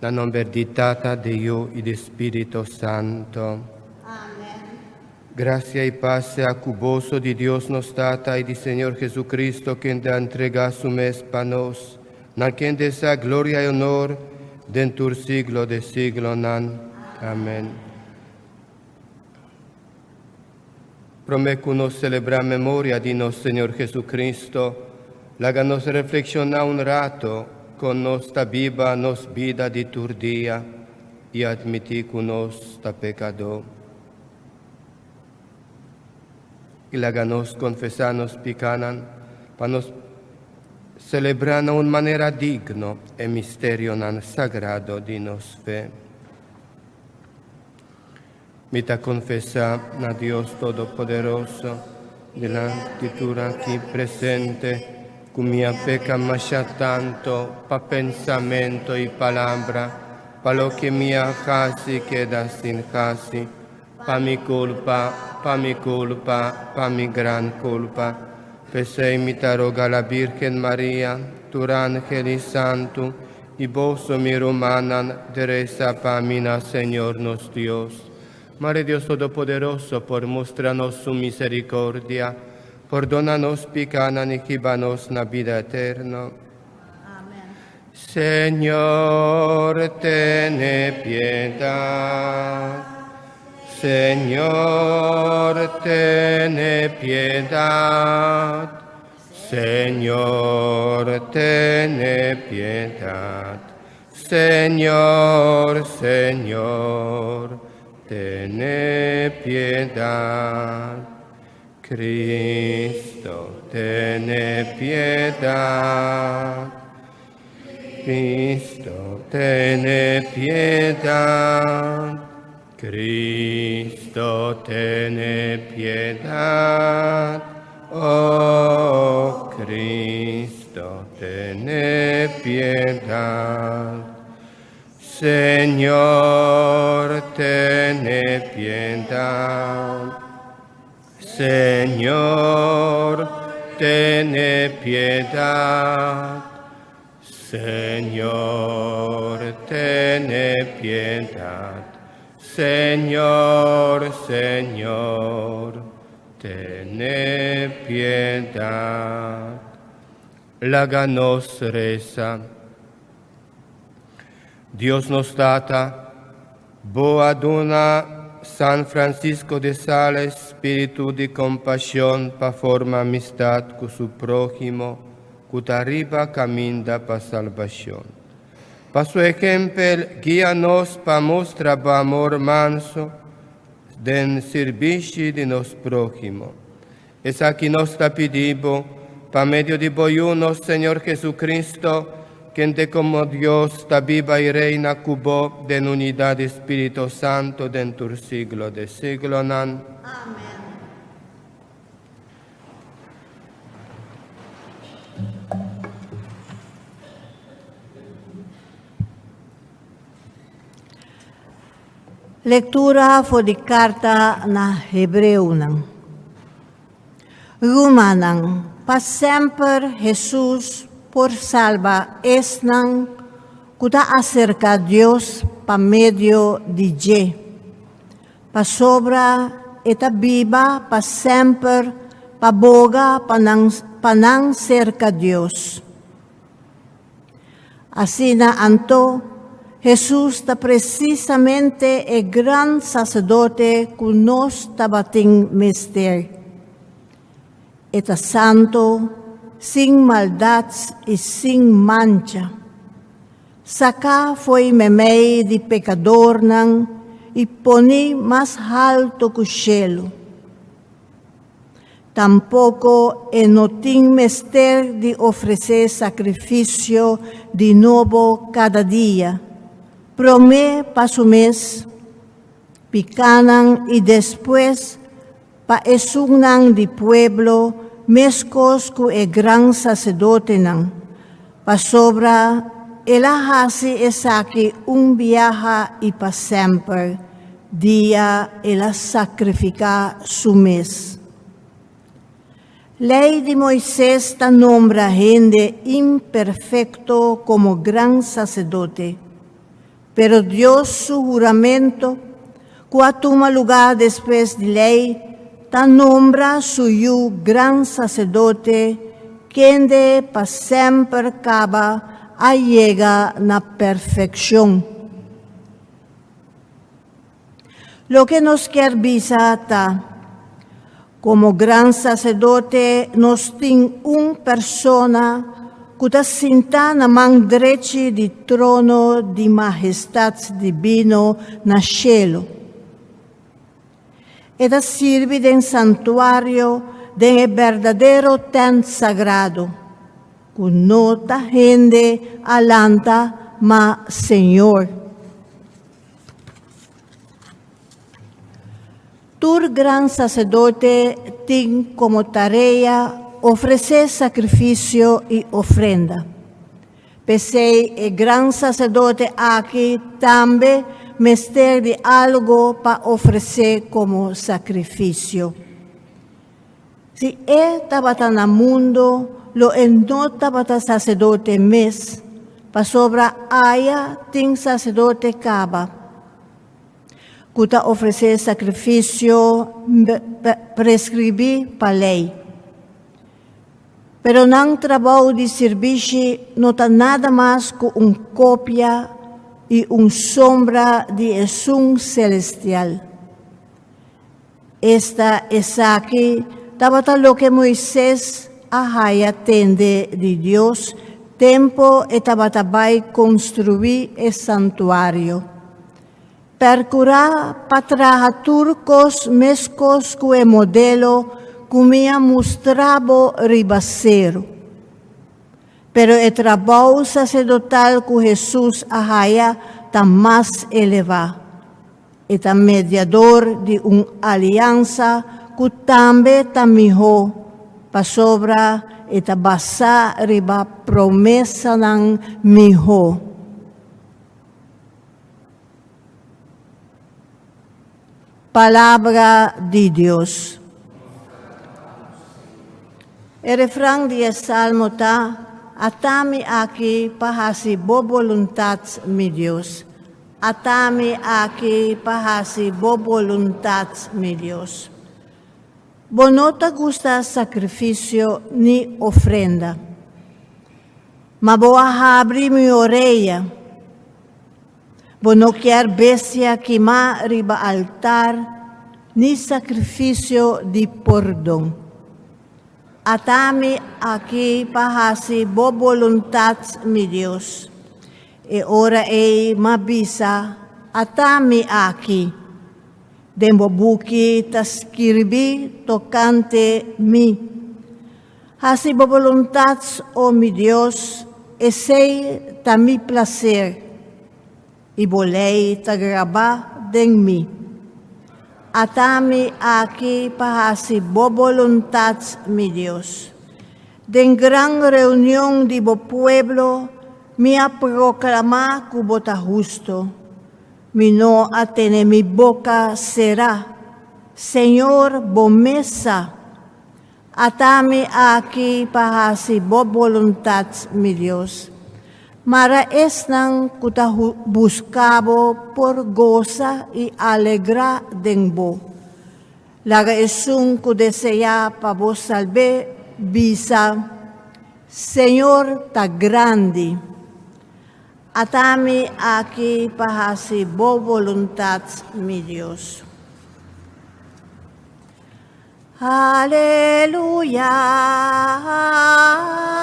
Na nomber di Tata, di Yu y di Spirito Santo. Amen. Gracia y paz sea cu boso di Dios nos Tata y di Señor Jesucristo, kende a entrega su mes pa nos, na kende sea gloria y honor den tur siglo de siglonan. Amen. Prome cu nos celebra memoria di nos Señor Jesucristo, laga nos reflexiona un rato con nos ta biba nos bida di tur dia y admiti cu nos ta pecador. Y laga nos confesa nos picanan pa nos celebra na un manera digno e misterionan sagrado di nos fe. Mi ta confesa na Dios Todopoderoso, dilanti tur aki presente, cu mi a peca masha tanto pa pensamento y palabra, pa loke mi a haci keda sin haci, pa mi culpa, pa mi culpa, pa mi gran culpa. P'esey mi ta roga la Virgen Maria, tur angel y santo, I boso, mi rumannan, di resa pa mi na Señor nos Dios. Mare Dios Todopoderoso por mustra nos su misericordia, pordona nos picanan i hiba nos na bida eterno. Amen. Señor, tene piedad. Señor, tene piedad. Señor, tene piedad. Señor, Señor, tene piedad. Cristo, tene piedad. Cristo, tene piedad. Cristo, tene piedad. Oh, Cristo, tene piedad. Señor, tene piedad. Señor, tene piedad. Señor, tene piedad. Señor, Señor, tene piedad. Laga nos resa. Dios nos Tata, Bo a duna San Francisco de Sales spiritu di compasion pa forma amistad cu su prohimo cu ta riba caminda pa salbacion. Pa su ehempel guia nos pa mustra Bo amor manso den sirbishi di nos prohimo. Esaki nos ta pidi Bo pa medio di Bo Yu, nos Señor Jesucristo, kende komo Dios ta biba i reina ku Bo den unidat di Spirito Santo den tur siglo de siglonan. Amen. Lektura for di Karta na Hebreonan. Rumannan, pa semper Hesus por salba esnan ku ta aserká Dios pa medio di dje, pasobra e ta biba pa semper pa boga pa nan pa nan serka Dios. Asina anto, Hesus ta presisamente e Gran Saserdote ku nos tabatin mester. E ta santu, sin maldat i sin mancha. Saká fo'i meimei di pekadornan i poni mas haltu ku shelu. Tampoko e no tin mester di ofresé sakrifisio di nobo kada dia, promé pa su mes pikánan i despues pa esunnan di pueblo meskos ku e gran saserdotenan, pasobra el a hasi esaki un biaha i pa semper. Dia el a sakrifiká su mes. Lei di Moises ta nombra hende imperfekto komo gran saserdote. Pero Dios su huramento, ku a tuma lugá despues di Lei, ta nombra su Yu Gran Saserdote, kende pa semper kaba a yega na perfekshon. Loke nos kier bisa ta, komo gran saserdote nos tin un persona ku ta sintá na man drechi di trono di Mahestat Dibino na shelu. E ta sirbi den santuario den e berdadero tènt sagrado, ku no ta hende a lanta ma Señor. Tur gran saserdote tin komo tarea ofresé sakrifisio i ofrenda. P'esei e gran saserdote aki tambe mester di algu pa ofresé komo sakrifisio. Si e tabata na mundu, lo e no tabata saserdote mes, pasobra aya tin saserdote kaba ku ta ofresé sakrifisio preskribí pa lei. Pero nan trabou di sirbishi no ta nada mas ku un kopia i un sombra di esun selestial. Esta esaki tabata loke Moises a haya tende di Dios tempo e tabata bai konstruí e santuario. Perkurá pa traha tur kos meskos ku e modelo ku mi a mustra bo riba seru. Pero e trabou saserdotal ku Hesus a haya ta mas elevá. E ta mediador di un aliansa ku tambe ta mihó pasobra e ta basá riba promesanan mihó. Palabra di Dios. E refran di e salmo ta, Atami aki pa hasi bo boluntat, mi Dios. Atami aki pa hasi bo boluntat, mi Dios. Bo no ta gusta sakrifisio ni ofrenda, ma bo a habri mi orea. Bo no kier bestia kimá riba altar ni sakrifisio di pordon. Ata mi aki pa hasi bo boluntat, mi Dios. E ora ei m'a bisa, Ata mi aki. Den bo buki ta skirbi tokante mi. Hasi bo boluntat, o mi Dios, esei ta mi plaser, i bo lei ta grabá den mi. Ata mi aki pa hasi bo boluntat, mi Dios. Den gran reunion di bo pueblo mi a proklamá ku bo ta hustu. Mi no a tene mi boka será. Señor, bo mes sa. Ata mi aki pa hasi bo boluntat, mi Dios. Mara esnan ku ta buska bo por gosa i alegrá den bo. Laga esun ku deseá pa bo salb'é bisa, Señor ta grandi! Ata mi aki pa hasi bo boluntat, mi Dios. Aleluya,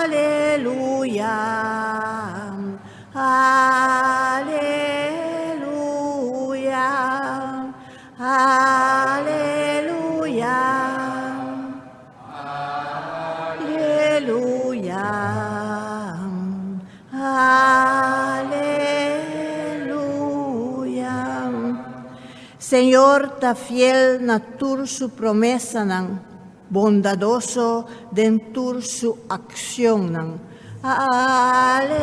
aleluya, aleluya, aleluya, aleluya, aleluya. Señor ta fiel na tur su promesanan, bondadoso den tur su accionnan. Aleluya.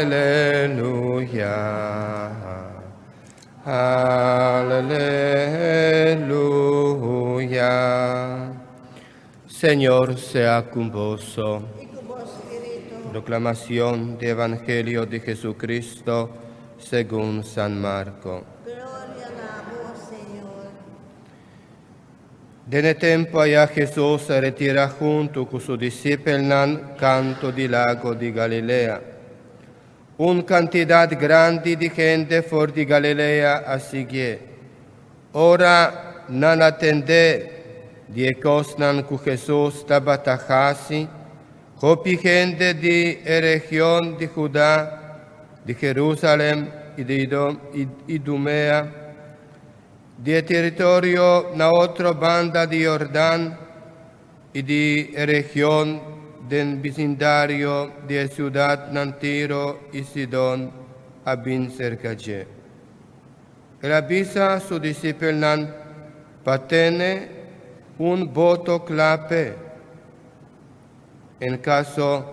Aleluya. Aleluya. Señor sea con boso. I ku bo spiritu. Proclamación del Evangelio de Jesucristo según San Marco. Gloria na Bo, Señor. Den e tempo aya Jesus a retira hunto cu su discipelnan canto di lago di Galilea. Un cantidad grandi di hende for di Galilea a siguié. Ora nan a tende di e cosnan cu Jesus tabata haci, hopi hende di e region di Judá, di Jerusalem y di Idumea, di e teritorio na otro banda di Jordan i di e region den bisindario di e siudatnan Tiro i Sidon a bin serka dje. El a bisa su disipelnan pa tene un boto kla p'e, en kaso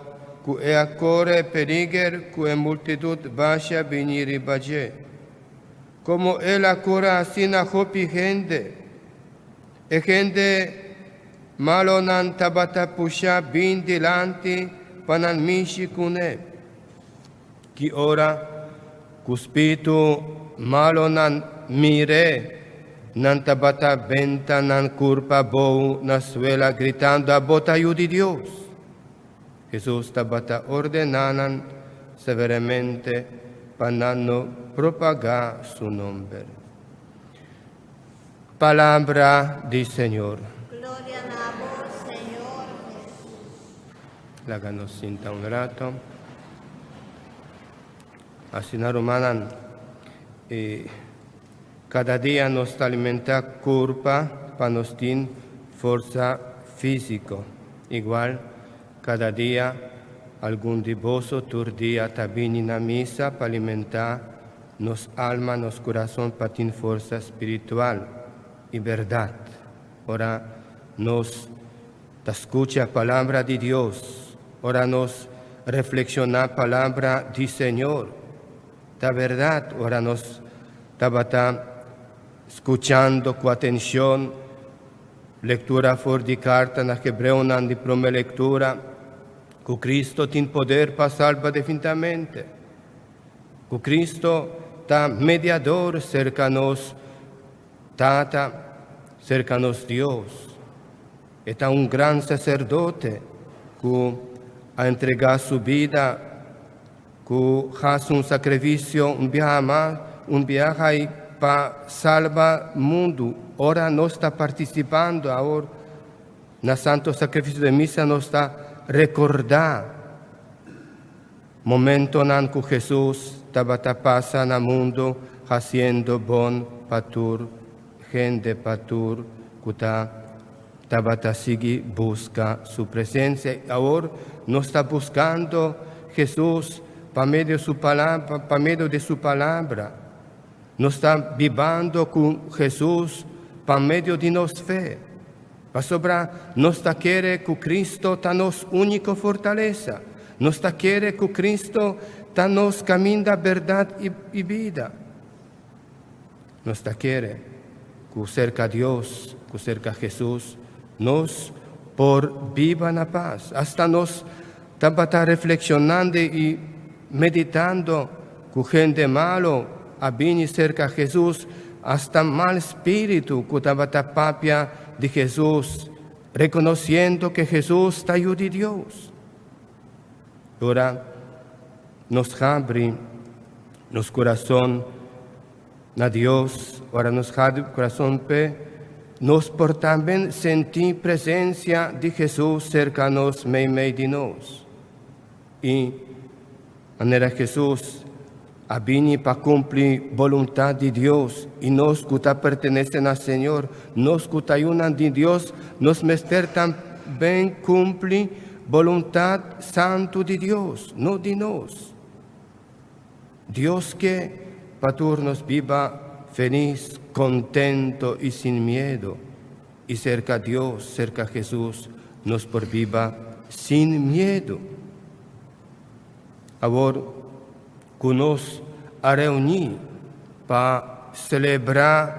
ku e a kore peliger ku e multitut basha bini riba dje. Komo el a kura asina hopi hende, e hende malonan tabata pusha bin dilanti pa nan mishi kuné. Ki ora ku spiritu malonan mir'é, nan tabata benta nan kurpa abou na suela gritando, Abo ta Yu di Dios! Hesus tabata ordená nan severamente pa nan no propagá su nomber. Palabra di Señor. Gloria na Bo, Señor Hesus. Laga nos sinta un rato. Asina rumannan, e kada dia nos ta alimentá kurpa pa nos tin forsa físiko. Igual, kada dia algun di boso tur dia ta bini na misa pa alimentá nos alma, nos kurason pa tin forsa spiritual i bèrdat. Ora nos ta skucha Palabra di Dios, ora nos reflekshoná Palabra di Señor, ta bèrdat ora nos tabata skuchando ku atenshon lektura for di Karta na Hebreonan di promé lektura, ku Kristo tin poder pa salba defintamente, ku Kristo ta mediador serka nos Tata, serka nos Dios. E ta un gran saserdote ku a entregá su bida, ku hasi un sakrifisio un biaha mas, un biaha i pa salba mundu. Ora nos ta partisipando awor na Santo Sakrifisio di Misa nos ta rekordá Momentonan ku Hesus tabata pasa na mundu hasiendo bon pa tur hende, pa tur ku ta tabata sigui buska su presensia. I awor nos ta buskando Hesus pa medio su palabra, pa medio di su palabra. Nos ta bibando ku Hesus pa medio di nos fe, pasobra nos ta kere ku Cristo ta nos úniko fortalesa. Nos ta kere ku Cristo ta nos kaminda, bèrdat i bida. Nos ta kere ku serka Dios, ku serka Hesus, nos por biba na pas. Asta nos tabata reflekshonando i meditando ku hende malu a bini serka Hesus, asta mal spiritu ku tabata papia di Hesus, rekonosiendo ke Hesus ta Yu di Dios. Ora nos habri nos kurason na Dios, ora nos habri kurason p'e, nos por tambe sentí presensia di Hesus serka nos, meimei di nos. I manera Hesus a bini pa kumpli boluntat di Dios, i nos ku ta pertenesé na Señor, nos ku ta yunan di Dios, nos mester tambe kumpli boluntat santu di Dios, no di nos. Dios ke pa tur nos biba felis, kontento i sin miedu. I serka Dios, serka Hesus, nos por biba sin miedu. Awor ku nos a reuní pa selebrá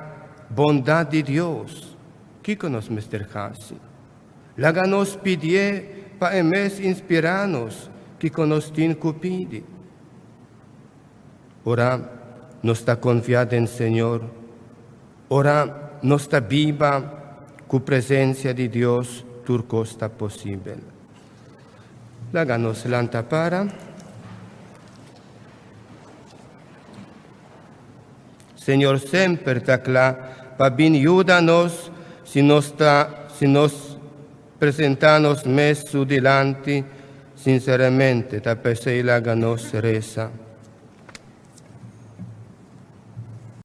bondat di Dios, kiko nos mester hasi? Laga nos pidié pa e mes inspirá nos. Kiko nos tin ku pidi. Ora nos ta konfiá den Señor, ora nos ta biba ku presensia di Dios, tur kos ta posibel. Laga nos lanta para. Señor semper ta kla pa bin yuda nos si nos ta si nos presentá nos mes su dilanti sinseramente. Ta p'esei laga nos resa.